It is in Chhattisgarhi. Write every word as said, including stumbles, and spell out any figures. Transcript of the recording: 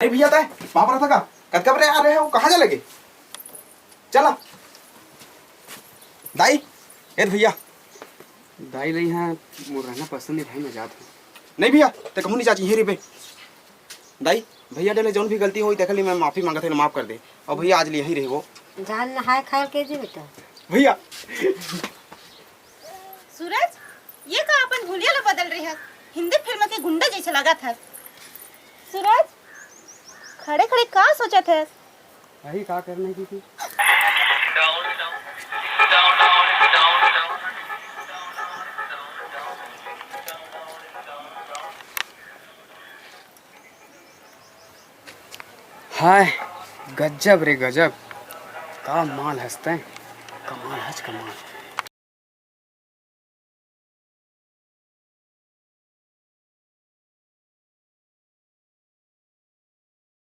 अरे भैया, तय वहाँ पर था का? कतका बजे आ रहे हो? कहाँ जा लगे? चला। दाई, ए भैया। दाई नहीं है, मोर रहना पसंद नहीं भाई, मैं जात हूँ। नहीं भैया, ते कहूँ नहीं जाची, यहीं रहिबे। दाई, भैया डले जौन भी गलती होई, तेकर लिए मैं माफी मांगत हूँ, माफ कर दे। और भैया, आज ले यहीं रहिबो। जान नहाए खाए के जी बेटा। भैया। सूरज, ये का अपन हुलिया ला बदल रहे हस? हिंदी फिल्म के गुंडा जैसे लगत हस। सूरज, खड़े खड़े का सोचत हस? वही का करना की थी। हाय, गजब रे गजब, का माल हस तैं, कमाल हच कमाल।